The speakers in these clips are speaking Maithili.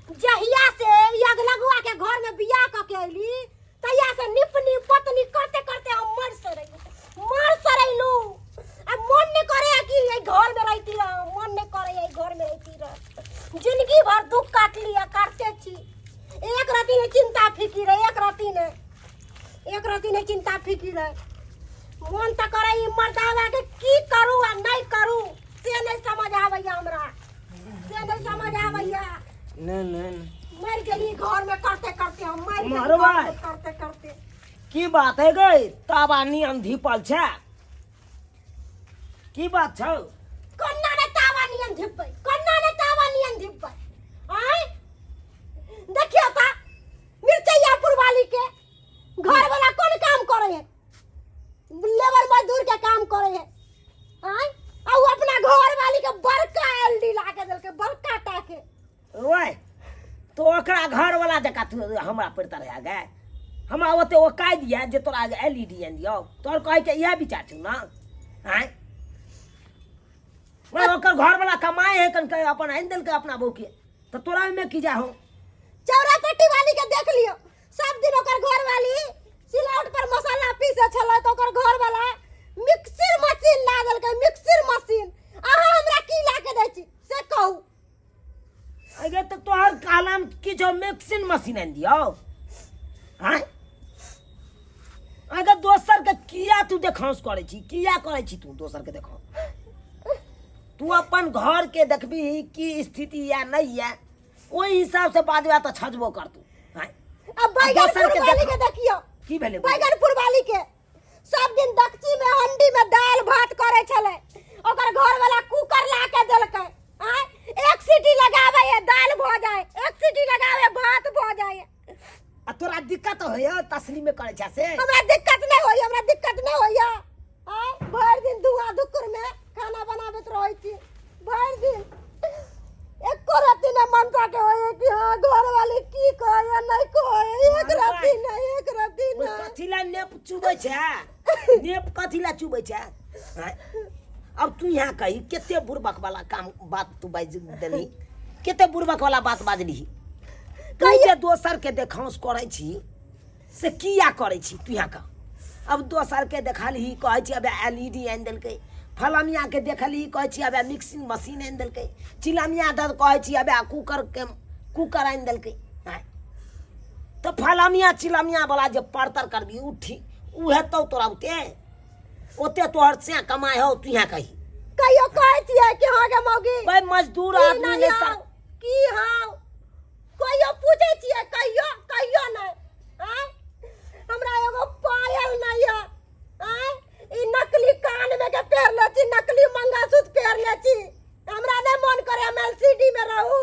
जहिया से ई अगलगुआ के घर में बियाह क के अयली तहिया से निपनी पतनी करते करते हम मर सड़ैलू, मर सड़ैलू। आ मन नहीं करे है कि एहि घर में रहती रह, मन नहीं करे एहि घर में रहती रह। जिंदगी भर दुख काटली आ काटते छी। एक रति नहीं चिंता फिकिर है, एक रति नहीं, एक रति नहीं चिंता फिकिर है। मन तऽ करे ई मर्दावा के की करू आ नहीं करू से नहीं समझ आबैया हमरा, से नहीं समझ आबैया। नहीं नहीं नहीं। मर गेली घर में करते करते हम मर गेली मरबै। घर में करते करते। की बात है गई ताबा नियम धीपल छै, की बात छौ? कन्ना ने तावा नियन धिपबै, कन्ना ने तावा नियन धिपबै। आय देखियो ता मिर्चैयापुर वाली के घर वाला कोन काम करे है, लेबर मजदूर के काम करे है। आय आ उ अपना घर वाली के बड़का एलडी ला के देलकै, बड़का टा के। ओए तो ओकरा घर वाला जका तू हमरा पर तरह गए, हमरा ओते ओ कह दिया जे तोरा एलईडी आनि दियौ, तोहर कहै के इएह विचार छौ ना? आँय मैं ओकर घर वाला कमाए है कन अपन आनि देलकै अपना बहू के, तऽ तोरा ओहिमे की जा हो? चौरा पट्टी वाली के देख लियो, सब दिन ओकर घर वाली सिलौट पर मसाला पीसे छलै तऽ ओकर घर वाला मिक्सर मशीन ला देलकै, मिक्सर मशीन। अहाँ हमरा की ला के दै छी से कहू? अगे तऽ तोहर कहलाम की छौ मिक्सिंग मशीन आनि दियौ? आँय अगर दोसर के किया तू देखांस करै छी, किया करै छी तू दोसर के देखांस? तू अपन घर के देखबी की स्थिति या नहीं या ओहि हिसाब से बाजबा तऽ छजबो करतू। आँय अब दोसर बैगनपुर के वाली देखा। के देखियो की भेलै? बैगनपुर वाली के सब दिन दक्षी में हंडी में दाल भात करे छलै, ओकर घर वाला कुकर ला के देलकै। आँय एक सीटी लगावे है दाल भ जाए, एक सीटी लगावे भात भ जाए। आ तोरा दिक्कत होइए तसली में करे छै से? हमरा दिक्कत नहीं होइए, हमरा दिक्कत नहीं होइए। आँय भरि दिन धुआं धुक्कुर में खाना बनाबैत रहै छी भरि दिन, एको रत्ती नहि मनसा के होइए कि हाँ घर वाली की कहैए नहीं कहैए, एक मरबै। रत्ती नहीं, एक रत्ती ओइ नहीं। कथी ला नेप चुबै छै, नेप कथी ला चुबै छै? आँय? अब तू यहाँ कही कते बुड़बक वाला काम बात तू बाजि देलही, कते बुड़बक वाला बात बाजलिही तू? जे दोसर के देखांस करै छी से किया करै छी तू यहाँ कह? अब दोसर के देखलही कहै छी अब एल ई डी आनि देलकै, फलमिया के देखलही कहै छी अब मिक्सिंग मशीन आनि देलकै, चिलमिया दऽ कहै छी अब कुकर के कुकर आनि देलकै। आँय तऽ फलमिया चिलमिया वाला जे परतर करबी उ ठीक उ हेतौ तोरा ओते ओते तोहर से कमाइ हौ तू यहाँ कही? कहियो कहै छियै कि हाँ गे मौगी भाई मजदूर की आदमी नहीं नहि हौ, की हौ, कहियो पूछै छियै? कहियो कहियो नहि। आँय हमरा एगो पायल नहि है, आँय ई नकली कान में के पहिरले छी, नकली मंगलसूत्र पहिरले छी। हमरा नहि मन करे हम एलसीडी में रहू,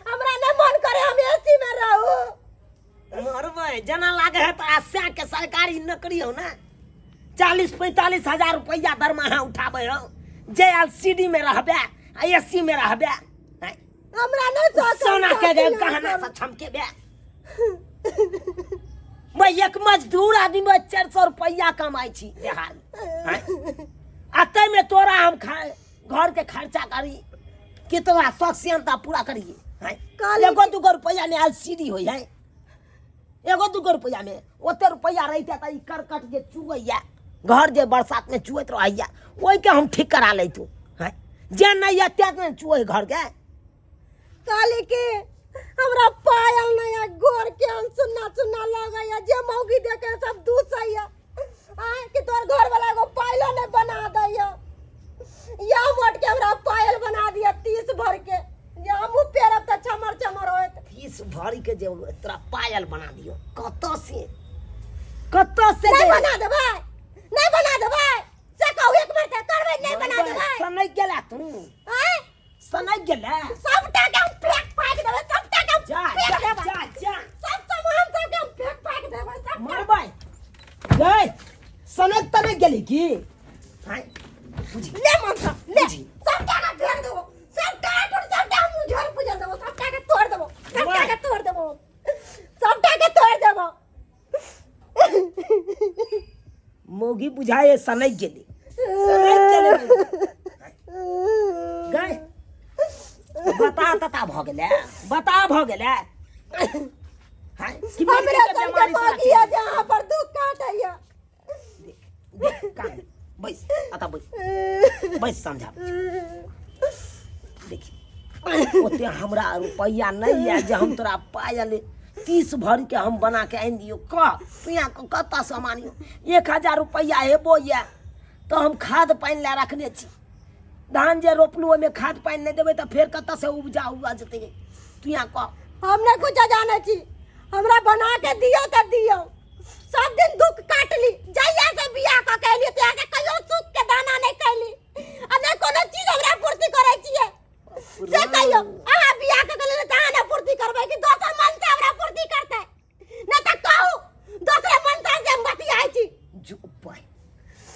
हमरा नहि मन करे हम एसी में रहू। मरबै जेना लागे है तोरा सै के सरकारी नौकरी हो ना, 40-45 हजार रुपया दरमाहा उठाबै हो, जे एल सी डी में रहबे आ ए सी में रहबे। आँय? हमरा नहि शौक है, सोना के शौक गहना नहि। से छमकेबे। मैं एक मजदूर आदमी में 400 रुपया कमाई छी बिहार में, आँय? आ ताहिमे तोरा हम घर के खर्चा करी कि तोरा शौक सियनता पूरा करिए? आँय? कहली एगो दूगो रुपया में एल सी डी होइ है, एगो दूगो रुपया में ओते रुपया रहिते तऽ ई करकट जे चुगैया घर जे बरसात में चुएत रहैया ओहिके हम ठीक करा लैतू। आँय जे नहि यऽ तें ने चुए घर के। कहली कि हमरा पायल नहीं है, गोर के हम सुन्ना सुन्ना लगैया, जे मौगी देखे सब दूसैया। आँय कि तोहर घर वाला एगो पायलो नहीं बना दैया, या मोट के हमरा पायल बना दिया 30 भर के, जे हमहूँ पेरब तऽ चमर चमर होयत। 30 भर के जे तोरा पायल बना दियो कतऽ से, कतऽ से नहीं जे- बना देबै, नहीं बना देबै से कहू एक बेर तऽ करबै, नहीं बना देबै? सनकि गेला तू? आँय सनकि गेला? सबटा के हम फेंक फाक देबै, सबटा के हम जा फेंक जा देबै। जा जा सब सामान सबके हम फेंक फाक देबै सबटा। मरबै गई सनक तऽ नहि गेली की? आँय बुझी ले मनसा ले। बुझी। सबटा के फेंक देबो, सबटा के, सबटा हम उझल पुझल देबो, सबटा के तोड़ देबो, सबटा के तोड़ देबो, सबटा के तोड़ देबो। मौगी बुझाए सनक गेली, सनक गेली। गई बता तता भऽ गेलै बता भऽ गेलै हाँ, कि हमरा मर्गीके सबके बेमारी तोरा बाकी है चलि जे अहाँ पर दुख काटैया देख देख कान बैस अतऽ बैस बैस समझा देखी ओते हमरा रुपैआ नहि यऽ जे हम तोरा पायल 30 भरिके हम बना के आनि दियौ कह तू यहाँ कतऽ से हम आनियौ 1000 रुपैआ हेबो यऽ तऽ हम खाद पानि लए रखने छी धान जे रोपलहुँ ओहिमे खाद पानि नहि देबै तऽ फेर कतऽ से उपजा उपजतै तू यहाँ कह हम नहि कुछो जानै छी हमरा बना के दियौ तऽ दियौ सब दिन दुख काटली जहिया से बियाह कऽ के एलियै तहिया से कहियो सुख के दाना नहि कैली आ नहि कोनो चीज हमरा पूर्ति करै छियै से कहियो अहाँ बियाह कऽ के लेले तऽ अहाँ नहि पूर्ति करबै कि दोसर मन से हमरा पूर्ति करतै नहि तऽ कहू दोसरे मन से हम बतियाइ छी जो पाइ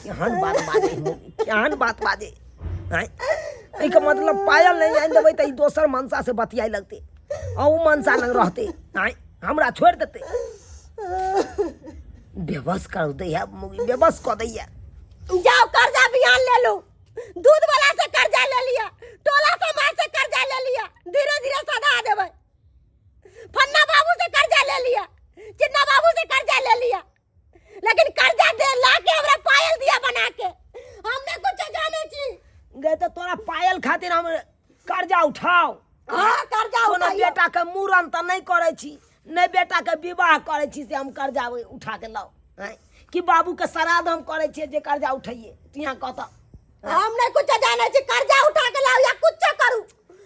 केहन बात बाजै मम्मी केहन बात बाजै आँय एहिके मतलब पायल नहि आनि देबै तऽ ई दोसर मनसा से बतियाइ लगतै आ ओ मनसा लग रहतै आँय हमरा छोड़ि देतै बेबस कर दैया मौगी बेबस कऽ दैया जाओ कर्जा बिहान ले लू दूध वाला से कर्जा ले लिया टोला समाज से कर्जा ले लिया धीरे धीरे सधा देबै फन्ना बाबू से कर्जा ले लिया चिन्ना बाबू से कर्जा ले लिया लेकिन कर्जा दे ला के हमरा पायल दिया बना के हम नहीं कुछ जाने छी गए तऽ तोरा पायल खातिर हम कर्जा उठाओ हाँ कर्जा कोनो उठाइयो बेटा के मूड़न तऽ नहि करै छी नहि बेटा के विवाह करै छी से हम कर्जा उठा के लाओ आँय कि बाबू के श्राद्ध हम करै छियै जे कर्जा उठैयै तू यहाँ कहता हम नहीं कुछ जाने छी कर्जा उठा के लाओ या कुछ करू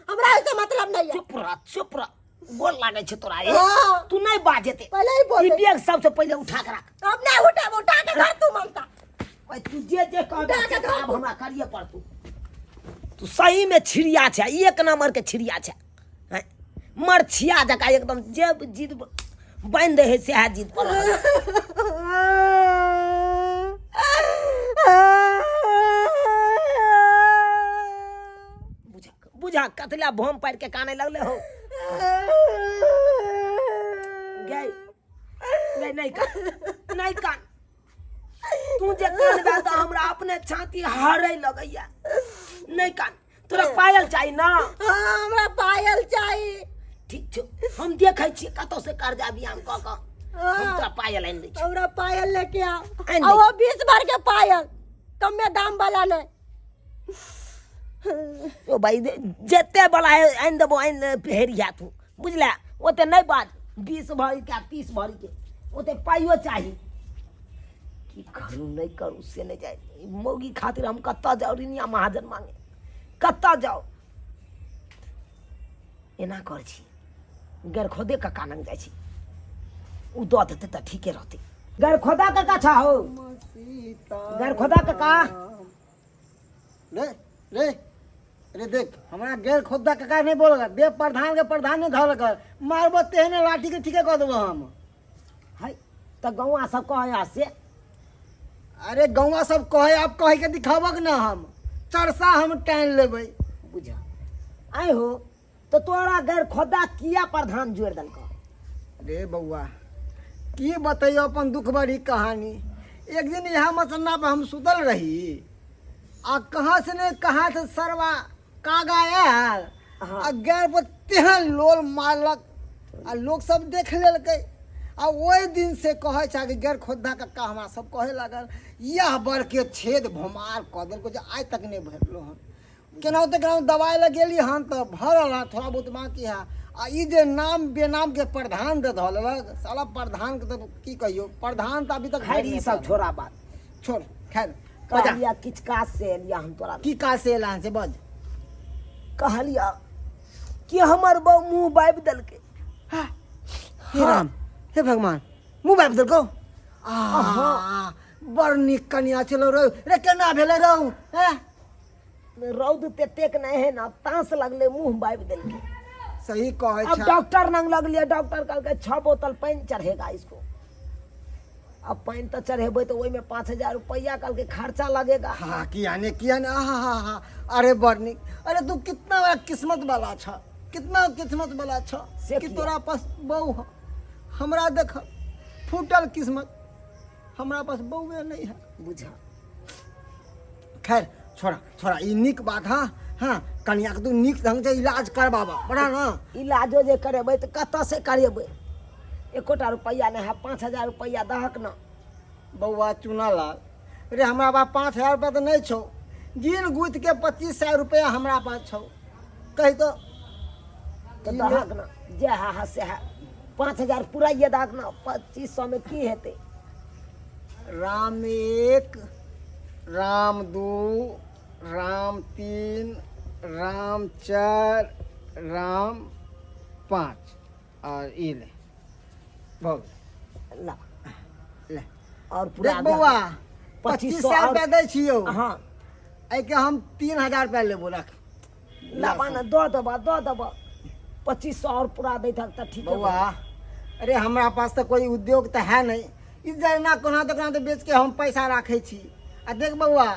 हमरा ऐसे मतलब नहीं है चुप रह चुप रह गोर लागै छै तोरा ए। हाँ। तू नहि बाजेते पहले ही बोल ई दे। बैग सबसे पहिले उठा के राख अब नहीं उठा उठा के धर तू ममता ओए तू जे जे कहबे उठा के से धर आब हमरा करिए पड़तू तू सही में छिड़िया छै एक नंबर के छिड़िया छै हैं? मरछिया जकाँ एकदम जे जिद बान्हि दै है सएह जिद पर रहल। बुझा बुझा कथला भोम पारि के काने लगले हो गए गए नहीं कान नहीं कान तू जे कानबे तऽ हमरा अपने छाती हरै लगैया नहीं कान तोरा पायल चाही ना हाँ हमरा पायल चाही ठीक छौ हम देखै छियै कतौ से कर्जा बियान कऽ कऽ हम तोरा पायल आनि दै छी हमरा पायल लेके आओ आनि आ वो 20 भर के पायल कमे दाम वाला नहीं ओ भाई जते बला है आनि देबो आनि हेरिया तू बुझला ओते नहि बाज 20 भरी के 30 भरी के ओते पाइयो चाही की करू नहि करू से नहि जाय मौगी खातिर हम कतऽ जाउ रिनिया महाजन मांगे कतऽ जाउ एना कर छी गरखोदे कक्का लग जाइ छी ओ दऽ देतै तऽ ठीके रहतै गरखोदा कक्का छा हो गरखोदा कक्का रे रे रे देख हमरा गैर खोदा काका नहीं बोल बे प्रधान के प्रधान नहीं धर कर मारबो तेहने लाठी के ठीके कऽ देबो हम है तऽ गौआ सब कहै से अरे गौवा सब कहे आप कहे के दिखाबक ना हम चरसा हम टाइन लेबै बुझ आइ हो तऽ तोरा गैर खोदा किया प्रधान जोड़ि देलकौ रे बौआ की बतैयो अपन दुख भरी कहानी एक दिन यहाँ मचन्ना पर हम सुतल रही आ कहाँ से ने कहाँ से सरवा कागा आयल हाँ। आ गैर पर तेहन लोल मारलक आ लोग सब देख लेलकै आ ओहि दिन से कहै छै कि गैर खोद्धा कक्का हमरा सब कहे लागल यह बड़के छेद भोमार कऽ देलको जे आइ तक नहि भरलो हन केनाहुते केनाहु दवाइ लगेली हन तऽ भरल हँ थोड़ा बहुत बाँकी है आ ई जे नाम बेनाम के प्रधान दे धऽ लेलक साला प्रधान के तऽ की कहियौ प्रधान तऽ अभी तक खैर ई सब छोड़ा बात छोड़ खैर बजा कहलिया किछु काज से एलिया हम तोरा की काज से एला हन से बज कहलिया कि हमर बहू मुँह बाबि देलकै हे राम हे भगवान मुँह बाबि देलकौ आ बड़ नीक कनिया छलौ रौ रे केना भेलै रौ हैं रौद ततेक नहि है ना तास लगले मुंह बाबि देलकै सही कहै अब छै डॉक्टर नंग लगलियै डॉक्टर कहलकै 6 बोतल पानि चढ़ेगा इसको अब पानि तऽ चढ़ेबै तऽ ओहिमे 5000 रुपैआ कहलकै खर्चा लगेगा हाँ किया ने किया ने हा हा हा अरे बड़ नीक अरे तू कितना बड़ा किस्मत वाला छ कितना किस्मत वाला छ से कि किया? तोरा पास बहू ह हमरा देख फूटल किस्मत हमरा पास बउए नहीं है बुझा खैर छोड़ा छोड़ा ई नीक बात हाँ हँ कनियाके तू नीक ढङ्गसँ इलाज करबाबऽ बड़ा ने। इलाजो जे करेबै तऽ कतऽसँ करेबै? एकोटा रुपैआ नहि है। 5000 रुपैआ दहक ने। बौआ चुनालाल रे, हमरा पास 5000 रुपया तऽ नहि छौ, गिन गुथि के 2500 रुपया हमरा पास छौ, कहि तो। तऽ दहक ने, जे है है से है। 5000 पुराइए दहक ने, 2500 मे की हेतै? राम एक, राम दू, राम तीन, राम चारि, राम पाँच, आओर ई ले, भऽ गेल। ला। ले। और पूरा देख बौआ, 2500 2500 रुपया दै छियौ। हाँ। एहिके हम 3000 रुपया लेबो, रख। लाबा ने, दऽ देबा, दऽ देबा। 2500 और पूरा दैत तऽ ठीक है। बौआ, अरे हमरा पास तऽ कोई उद्योग तऽ है नहीं, ई जरना कोना तऽ कोना तऽ बेच के हम पैसा राखै छी। आ देख बौआ,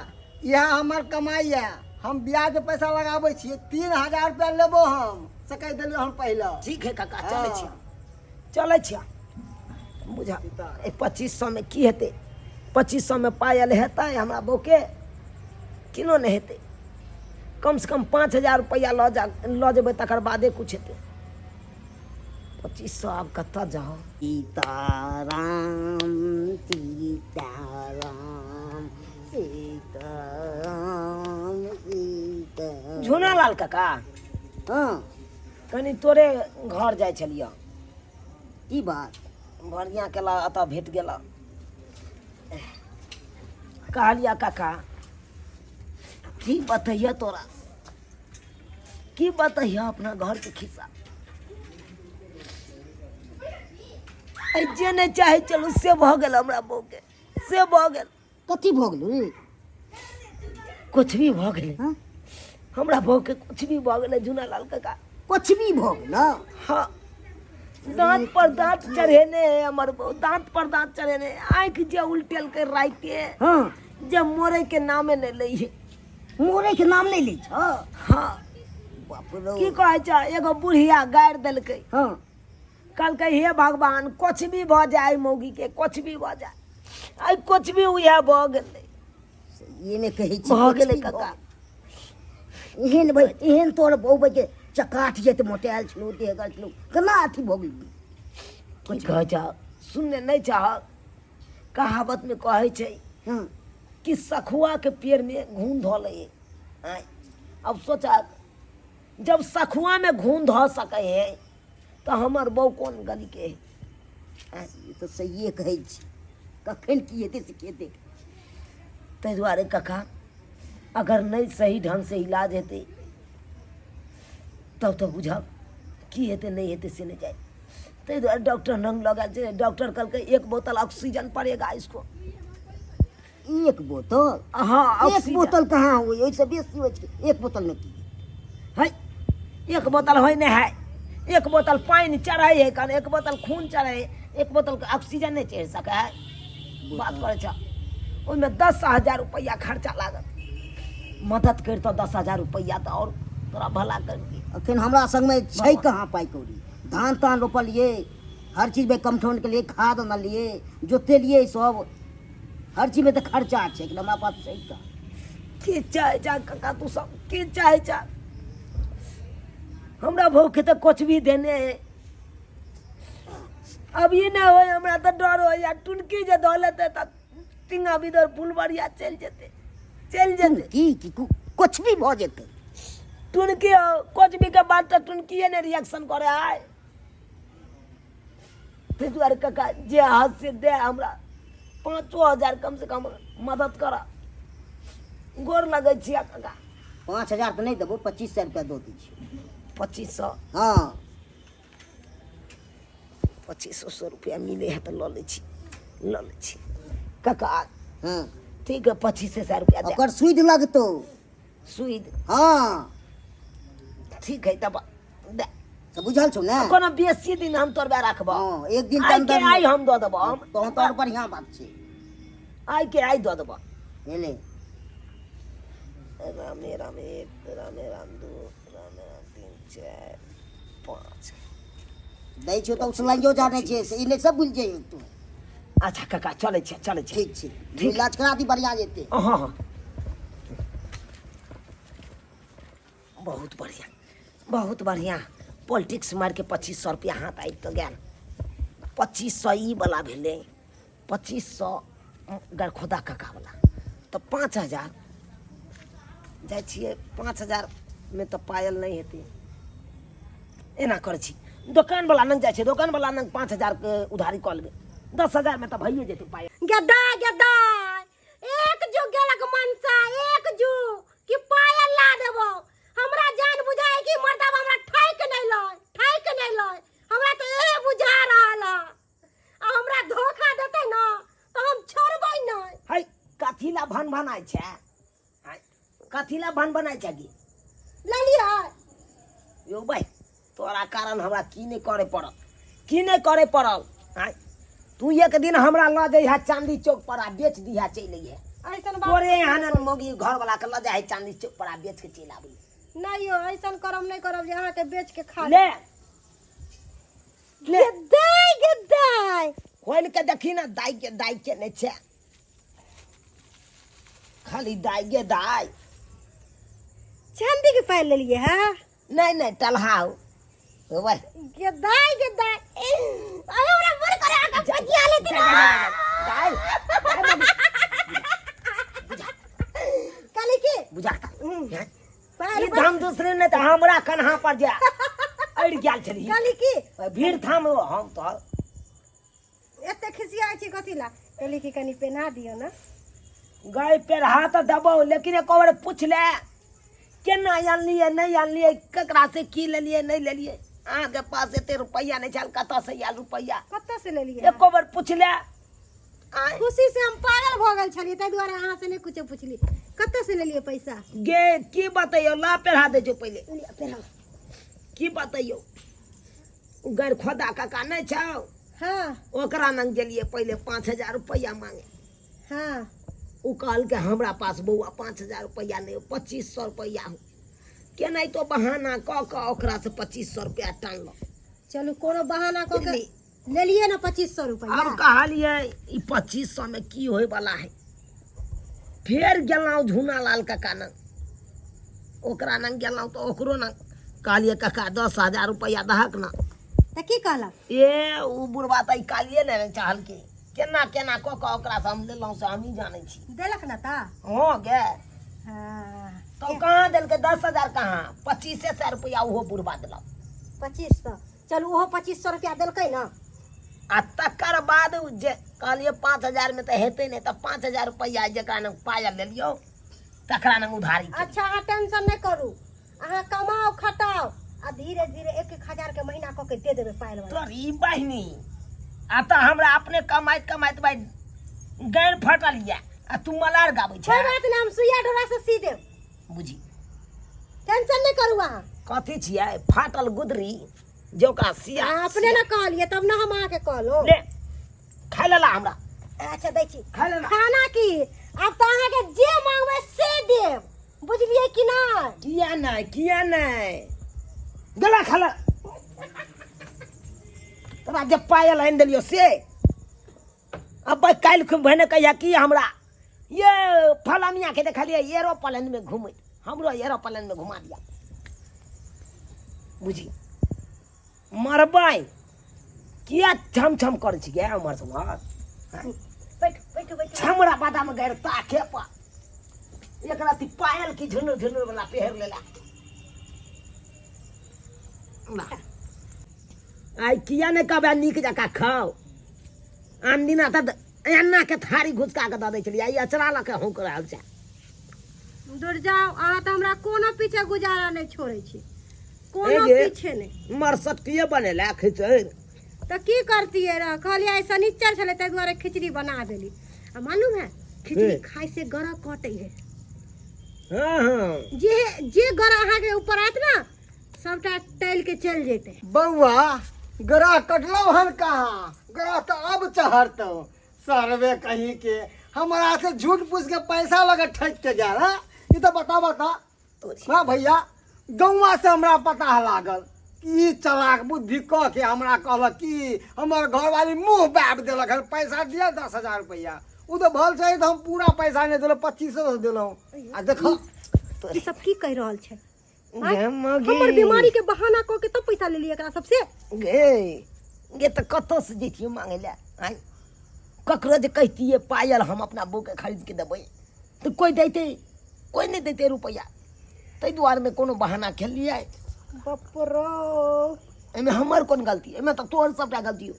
इएह हमर कमाइ यऽ, हम ब्याज पे पैसा लगाबै छियै। 3000 रुपया लेबो हम, से कहि देलियौ हम पहिले। ठीक है काका, चलै हाँ। छी, चलै छी। बुझा, एहि 2500 मे की हेतै? 2500 मे पायल हेतै हमरा बौके? किनो नहि हेतै। कमसँ कम 5000 रुपैआ लऽ जा, लऽ जेबै, तकर बादे कुछ हेतै। 2500 आब कतऽ जाउ? सीताराम सीताराम सीताराम सीता। झुनालाल काका। हँ। कनि तोरे घर जाइ छलियै। की बात? बढ़िआँ केला, एतऽ भेट गेल। कहलिया काका, की बतैया तोरा, की बतैया अपना घरके खिस्सा। आइ जे नहि चाहै छलहुँ से भऽ गेल हमरा बहूके, से भऽ गेल। कथी भऽ गेलौ रे? कुछ भी भऽ गेलै। हँ? हमरा बहूके कुछ भी भऽ गेलै झुनालाल काका। कुछ भी भऽ गेलौ? हाँ, दांत पर दांत चढ़ेने है हमर बहू, दांत पर दांत चढ़ेने है। आँखि जे उल्टेलकै राइते, हँ, जे मोड़े के नामे नहि लै है। मोड़े के नाम नहि लै छ? हाँ। बाप रौ। की कहै छ, एगो बुढ़िया गारि देलकै। हँ। कहलकै, हे भगवान, कुछ भी भऽ जाय मौगी के, कुछ भी भऽ जाय। आइ कुछ भी उएह भऽ गेलै। एहिमे कहै छी भऽ कुछ गेलै भी भऽ काका। एहन भाइ, एहन तोहर बहू के चकाट जेत मोटायल छलौ, देहगर छलौ, केना अथी भऽ गेल? की कहै छ, सुनने नहि चाह, कहावतमे कहै छै हँ कि सखुआके पेड़मे घून धऽ लै। आँय, अब सोचा, जब सखुआमे घून धऽ सकै है तऽ हमर बहू कोन गलीके है? आँय, ई तऽ सहिए कहै छी, कखन की हेतै से के देख। ताहि दुआरे काका, अगर नहि सही ढङ्गसँ इलाज हेतै तब तऽ बुझब की हेतै नहि हेतै से नहि जाय। ताहि दुआरे डॉक्टर लग लऽ गेल छै। डॉक्टर कहलकै, एक बोतल ऑक्सीजन पड़ेगा इसको। एक बोतल? हाँ। एक ऑक्सीजन। बोतल कहाँ होइ, ओहिसँ बेसी होइ छै। एक बोतलमे की है? एक बोतल होइ नहि है। एक बोतल पानि चढ़ै है कन, एक बोतल खून चढ़ै है, एक बोतल ऑक्सीजन नहि चढ़ि सकै है? बात करै छ। ओहिमे 10,000 रुपैआ खर्चा लागत। मदद करितऽ 10,000 रुपैआ तऽ आओर तोरा भला करितियै। अखन हमरा संगमे छै कहाँ पाइ कौड़ी? धान तान रोपलियै, हर चीजमे कमठौन केलियै, खाद अनलियै, जोतेलियै, सब हर चीजमे तऽ खर्चा छै। लेकिन हमरा पास छै कहाँ? की चाहै छ काका तू सब, की चाहै छ? हमरा भौके तऽ कुछ भी देने है, अब ई नहि होय। हमरा तऽ डर होइया, टुनकी जे धऽ लेतै तऽ टिंगा बिदर फुलबरिया चलि जेतै, चलि जेतै। की की कुछ भी भऽ जेतै? टुनकी कुछ भी के बात तऽ टुनकिए ने रिएक्शन करे आय। ताहि दुआरे काका, जे हाथ से दे हमरा 5000 कम से कम मदद कर, गोर लगै छियै काका। 5000 तऽ नहि देबो, 2500 रुपया दऽ दै छियौ। 2500? हँ। 2500 रुपया मिले है तऽ लऽ लै छी, लऽ लै छी काका। हँ। ठीक है, 2500 रुपया दे। ओकर सुइद लगतौ। सुइद? हँ। ठीक है, तब दे। से बुझल छौ ने? कोनो बेसी दिन हम तोरबे राखबो? हँ, एक दिन के आइ के अन्दर। आइ हम दऽ देबो हम। तहन तऽ आओर बढ़िआँ बात छै। आइ के आइ दऽ देबो। भेलै। रामे राम एक, रामे राम दू, रामे राम तीन, चारि, पाँच। दै छियौ तऽ उसलाइयो जानै छियै से ई नहि सब भूलि जइयो तू। अच्छा काका, चलै छै, चलै छै। ठीक छै, इलाज करा दी, बढ़िआँ जेतै। हँ हँ। बहुत बढ़िया, बहुत बढ़िया। पॉलिटिक्स मारि के 2500 रुपया हाथ आबि तऽ गेल। 2500 ई वाला भेलै, 2500 गरखोदा काका वाला, तऽ 5000 जाइ छियै। 5000 मे तऽ पायल नहि हेतै। एना करै छी, दोकानवला लग जाइ छै, दोकानवला लग 5000 के उधारी कऽ लेबै, 10,000 मे तऽ भइए जेतै पायल। गदा गदा एक जुग गेलक मनसा, एक जुग कि पायल ला देबो। हमरा जान बुझाय कि मर्दबा हमरा ठैक नहि लय, ठैक नहि लय। हमरा तऽ इहे बुझा रहल है, आ हमरा धोखा देतै ना तऽ हम छोड़बै नहि। है, कथी ला भन भनाइ छै? है, कथी ला भन भनाइ छै की? लेलियै। यौ भाइ, तोरा कारण हमरा की नहि करे पड़ल, की नहि करे पड़ल। आँय, तू एक दिन हमरा लऽ जइहे चांदी चौक पर आ बेच दिहे, चलि अइहे। ऐसन बात तोरे यहाँ ने मौगी घरवला के लऽ जाइ है चांदी चौक पर आ बेच के चलि आबै। नहीं यौ, ऐसन करम नहीं करब जे अहाँके बेच के खा ले ले। दाय गे दाय, खोलि के देखी ने, दाइ के दाइ के नहि छै, खाली दाइ गे दाइ। चांदी के पायल लेलिए है? नहीं नहीं, टलहाउ होबै। गे दाय गे दाय, अरे हमरा मन करे आके पजिया लेती ना। दाइ काली की बुझा पायल ई धाम दूसरे ने तऽ हमरा कन्हा पर जा अड़ि गेल छली। काली की भीड़ थाम हम तो एते खिसियाइ छी कथी ला? कहली कि कनि पेन्हा दियौ ने। गाय पेरहा तऽ देबौ, लेकिन एक बेर पूछ ले केना आनलियै नहि आनलियै, ककरा से की लेलियै नहि लेलियै। अहाँके पास एते रुपैआ नहि छल, कतऽ से आयल रुपैआ? कतऽ से लेलियै? एको बेर पूछ ले। आँय? खुशी से हम पागल भऽ गेल छलियै, ताहि दुआरे अहाँ से नहि कुछो पुछली कतऽ से लेलियै पैसा। गे की बतैयौ, ला पेरहा दै छौ पहिले। पेरहा। की बतैयौ, ओ गैर खोदा काका नहि छौ? हाँ। ओकरा लग गेलियै पहिले 5000 रुपैआ मांगे। हाँ। ओ कहलकै हमरा पास बौआ 5000 रुपैआ नहि, 2500 रुपैआ हो। केनाहितो बहाना कऽ कऽ ओकरा से 2500 रुपैआ टानलहुँ। चलू, कोनो बहाना कऽ के बुझली? लेलियै ने 2500 रुपैआ। आब कहलियै ई 2500 मे की होय वाला है। फेर गेलहुँ झूना लाल काका लग, ओकरा लग गेलहुँ तऽ ओकरो लग कहलियै काका 10,000 रुपैआ दहक ने। तऽ की कहलक? ए ओ बुढ़बा तऽ ई कालिए ने चाहलकै, केना केना कऽ कऽ ओकरा से हम लेलहुँ से हमही जानै छी। देलक ने तऽ? हँ गे। हाँ। तऽ कहाँ देलकै 10,000, कहाँ 2500 रुपैआ ओहो बुढ़बा देलक। 2500, चलू ओहो 2500 रुपया देलकै ने। आ तकर बाद उ जे कहलियै 5000 मे तऽ हेतै नहि, तऽ 5000 रुपैआ जकरा लग पायल लेलियौ तकरा लग उधारी केलियै। अच्छा, अहाँ टेंशन नहि करू, अहाँ कमाओ खटाओ आ धीरे धीरे 1-1 हजार के महीना कऽ के दे देबै पायल वाला। तोर ई बहिनी, आ तऽ हमरा अपने कमाइत कमाइत भाइ गाँड़ फटल यऽ आ तू मलार गाबै कोई छै। बात नहि, हम सुइया डोरा से सी देब। बुझी, टेंशन नहि करू अहाँ। कथी छियै फाटल गुदरी जे ओकरा सिया? अहाँ अपने ने कहलियै तब ने हम अहाँके कहलहुँ। ले खाय लेला हमरा। अच्छा दै छी। खाय लेला। खाना की, आब तऽ अहाँके जे मांगबै से देब, बुझलियै कि नहि? किया नहि, किया नहि, गेला खा ले। तोरा जे पायल आनि देलियौ से अब भाई काल्हि खूब भने कहिया की हमरा ये फलामिया के देखलियै एरोप्लेन में घुमैत, हमरो एरोप्लेन में घुमा दिया। बुझी मरबै किया छम छम करै छी गे उम्हर से उम्हर? बैठू बैठू बैठू। छमरा बादाम गैर ताके पर एक राति पायल की झुनुर झुनुर वाला पेहर लेला। ला। आइ किया नहि कहबै नीक जकाँ खाउ? आन दिना तऽ एना के थारी घुसका के दऽ दै छलियै, आइ अचरा लऽ के हौंक रहल छै। दूर जाउ, अहाँ तऽ हमरा कोनो पीछे गुजारा नहि छोड़ै छी, कोनो ए गे। पीछे नहि। मरसटिए बनेला खिचड़ी। तऽ की करतियै रह, कहलियै आइ शनिचर छलै ताहि दुआरे खिचड़ी बना देली। आ मालूम है खिचड़ी खाय से गरह कटै है। हाँ हाँ। जे जे गरह अहाँके ऊपर आयत ने सबटा टलि के चलि जेतै। बौआ, ग्रह कटलौ हन कहाँ? ग्रह तऽ अब चढ़तौ। सरवे कहीं के हमरा से झूठ पूछ के पैसा लगे ठक के गेल। हाँ, ई तऽ बता बता। हाँ भैया, गौवा से हमरा पता लागल कि ई चलाक बुद्धि कऽ के हमरा कहलक कि हमर घरवाली मुँह बाबि देलक हन, पैसा दिअ 10,000 रुपैआ। ओ तऽ भल छै तऽ हम पूरा पैसा नहि देलहुँ, 2500 देलहुँ। आ देखो ई सब की कहि रहल छै? आँय? गे मगी। हमर बीमारी के बहाना कऽ के तब पैसा लेलियै एकरा सबसे गे गे तऽ कतऽसँ जैतियै मांगै लए आँय ककरो जे कहितियै पायल हम अपना बहूके खरीद के देबै तऽ कोइ दैतै कोइ नहि दैतै रुपैआ ताहि दुआरे ने कोनो बहाना खेललियै बाप रो एहिमे हमर कोन गलती एहिमे तऽ तोहर सबटा गलती हो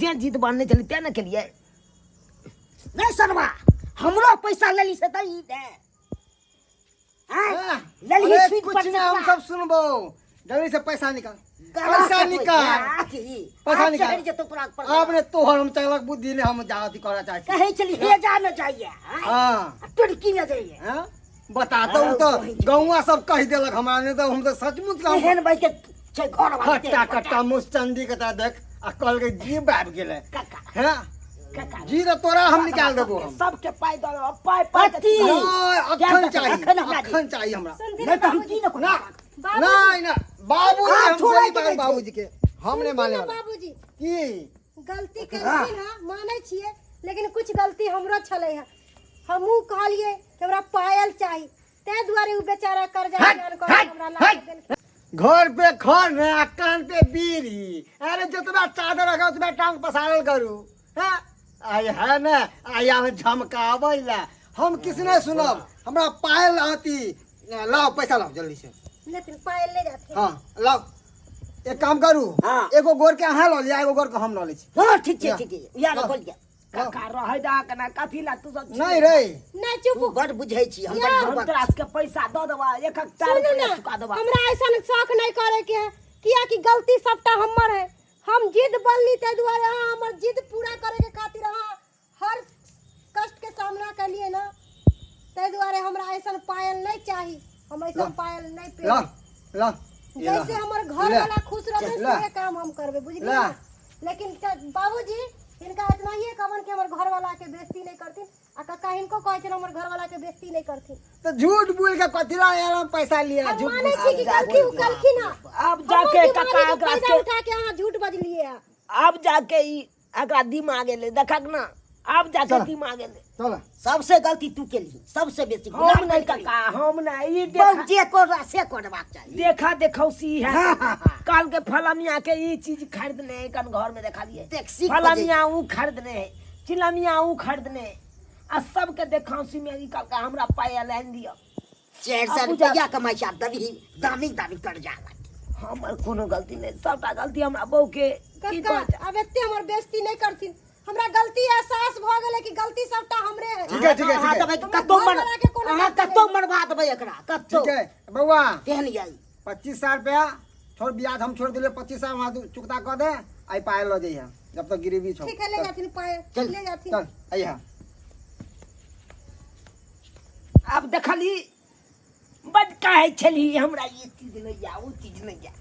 जे जीत बान्हने छली तेँ ने केलियै नहीं सरवा हमरो पैसा लेली से तऽ ई दे हाँ, लेली अरे सुई कुछ पर नहीं हम सब सुनबो जल्दी से पैसा निकाल पैसा निकाल पैसा निकाल। आपने तोहर हम चालक बुद्धि ने हम जाति करना चाहे कहे छली हे जा न जाइए हाँ तुर्की न जाइए हाँ? बता तो उ तो गौवा सब कह देलक हमरा नहीं तो हम तो सचमुच का एहन भाई के छै घर वाला खट्टा खट्टा मुस चंदी के तरह देख आ कहल के जीभ आबि गेलै काका हैं काका जी तो तोरा हम निकाल देबो हम सबके पाइ दऽ देबो, पाइ पाइ के कथी? नहीं अखन चाही अखन हमरा दे। अखन चाही हमरा सुनथिन नहीं तो हम बाबूजी की न ना बाबूजी। नहीं ना बाबूजी हाँ, हम छोड़ा गोली के मारे नहीं छै। बाबूजी के हम नहीं सुनथिन माने ना वाला बाबूजी की गलती केलखिन हँ मानै छियै लेकिन कुछ गलती हमरो छलै हँ हमहूँ कहलियै कि हमरा पायल चाही ताहि दुआरे ओ बेचारा कर्जा ऐलान कऽ के हमरा ला के देलखिन घर पे खर ने आ कान पे बीड़ी अरे जितना चादर रखा उतना टांग पसारल करू हैं आई है ने आई हम झमकाबै ला हम किसी नहीं सुनब हमरा पायल आती लाओ पैसा लाओ जल्दी से लेकिन पायल ले जाथिन हाँ लाओ एक काम करू हाँ। एगो गोर के अहाँ लऽ लिअ एगो गोर के हम लऽ लै छी हाँ ठीक छै ठीक छै या हाँ। खोल दिया काका रहै दऽ कना कथी ला तू सब नहीं रे नहि चुप तू बड़ बुझै छी हम बड़ हम बुड़बक तोरा सबके पैसा दऽ देबा एक एक टा सुनू रुपैआ ना चुका देबा हमरा ऐसा शौक नहीं करे के है किया कि गलती सबटा हमर है हम जिद बनली ताहि दुआरे अहाँ हमर जिद पूरा करे के खातिर अहाँ हर कष्ट के सामना कलिए ना ताहि दुआरे हमरा ऐसा पायल नहीं चाही हम ऐसा पायल नहीं ला पेब ला ये ला। जैसे हमर घर ले। वाला खुश रहते ला। से काम हम करबे बुझलिए ला। ना? लेकिन बाबूजी हिनका इतना ही कहबन कि हमर घर वाला के बेइज्जती नहीं करथिन आ काका हिनको कहै छन हमर घर वाला के बेइज्जती नहीं करथिन तो झूठ बोल के कथी ला यार हम पैसा लिया हम झूठ मानै बोल छी कि गलती उ कलखिन हँ आब जाके हमर काका बीमारी के एकरा फायदा के उठा के अहाँ झूठ बजलिए हँ आब जाके ई एकरा दिमाग एलै देखक ना आब जाके चल। दिमाग एलै चल सबसे गलती तू केलही सबसे बेसी हम गुलाम नहीं केलही। काका हम नहीं ई देखा बहुत जे कर से करबाक चाही देखा देखौसी है हाँ, हाँ, हाँ। काल के फलमिया के ई चीज खरीदने है कन घर में देखा लिए देख, सीख फलमिया ऊ खरीदने है चिलमिया ऊ खरीदने है आ सबके देखौसी में ई काल के हमरा पाय लाइन दियो 400 आ पूजा- रुपया कमाइ छै आ दबी दामी दामी कर्जा लागे हमर कोनो गलती नहीं सबटा गलती हमरा बहू के की काका कहै छै? आब एते हमर बेइज्जती नहीं करथिन हमरा गलती एहसास भऽ गेलै कि गलती सबटा हमरे है ठीक है ठीक है अहाँ ठीक है देबै तऽ कतौ घर मर वाला के कोनो अहाँ गलती कतौ नहि। मरवा देबै एकरा कतौ ठीक है बउआ केहन यई 25 सौ रुपया छोड़ ब्याज हम छोड़ दिले 25 सौ वहाँ चुकता कर दे आई पायल लऽ जइहे जब तक गिरवी छौ ठीक है ले जाथिन पाए चल। ले जाथिन चल अइहा आब देखली बड कहै छली हमरा ई चीज नहि या ओ चीज नहि या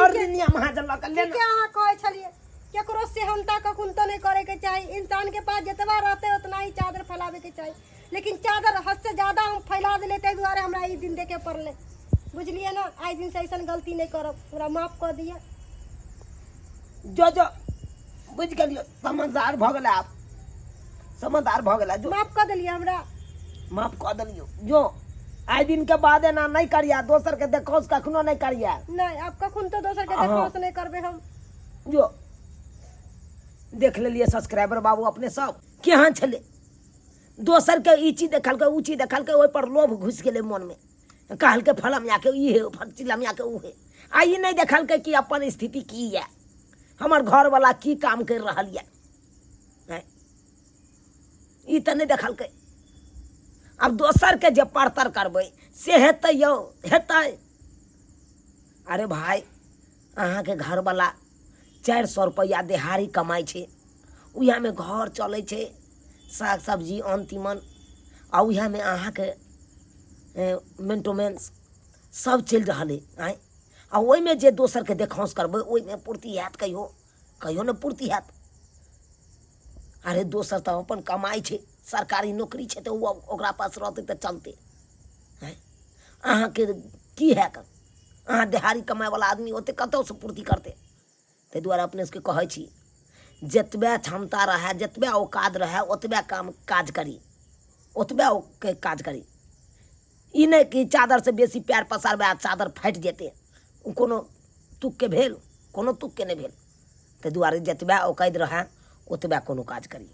और दुनिया महाजन लऽ कऽ ठीके लेना अहाँ कहै छलियै केकरो सेहनता कखन तो नहीं करे के चाही इंसान के पास जतबा रहते उतना ही चादर फैलावे के चाही लेकिन चादर हद से ज्यादा हम फैला दिले ताहि दुआरे हमरा ई दिन देखे पड़ले बुझलियै ना आइ दिन से ऐसन गलती नहीं करब हमरा माफ कऽ दिअ जो जो बुझि गेलियौ समझदार भऽ गेलै आब समझदार भऽ गेलै जो माफ कऽ देलियै हमरा माफ कऽ देलियौ जो आइ दिन के बाद एना नहि करिया दोसर के देखौस कखनो नहि करिया नहीं आब कखन तो दोसर के हाँ। देखौस नहीं करबे हम जो देख लेलियै सब्सक्राइबर बाबू अपने सब केहन छलै दोसर के ई चीज देखलकै ओ चीज देखलकै ओहि पर लोभ घुसि गेलै मनमे कहलकै फलमियाके ई हे चिलमियाके ओ हे आ ई नहि देखलकै कि अपन स्थिति की यऽ हमर घरवला की काम करि रहल यऽ आँय? ई तऽ नहि देखलकै आब दोसरके जे परतर करबै से हेतै यौ हेतै अरे भाय अहाँके घरवला 400 रुपैआ देहाड़ी कमाइ छै उएहमे घर चलै छै साग सब्जी अन्न तीमन आ उएहमे अहाँके मेंटोमेंस सब चलि रहल अइ आँय आ ओहिमे जे दोसरके देखौंस करबै ओहिमे पूर्ति हैत कहियो कहियो नहि पूर्ति हैत अरे दोसर तऽ अपन कमाइ छै सरकारी नौकरी छै तऽ ओ ओकरा पास रहतै तऽ चलतै आँय अहाँके की हैत अहाँ देहाड़ी कमाइवला आदमी ओतेक कतहुसँ पूर्ति करतै ताहि दुआरे अपने सबके कहै छी जतबे क्षमता रहए जतबे औकात रहए ओतबे काम काज करी ओतबे के काज करी ई नहि कि चादरसँ बेसी पएर पसारबै आ चादर फाटि जेतै। ओ कोनो तुकके भेल? कोनो तुकके नहि भेल। ताहि दुआरे जतबे औकादि रहए ओतबे कोनो काज करी।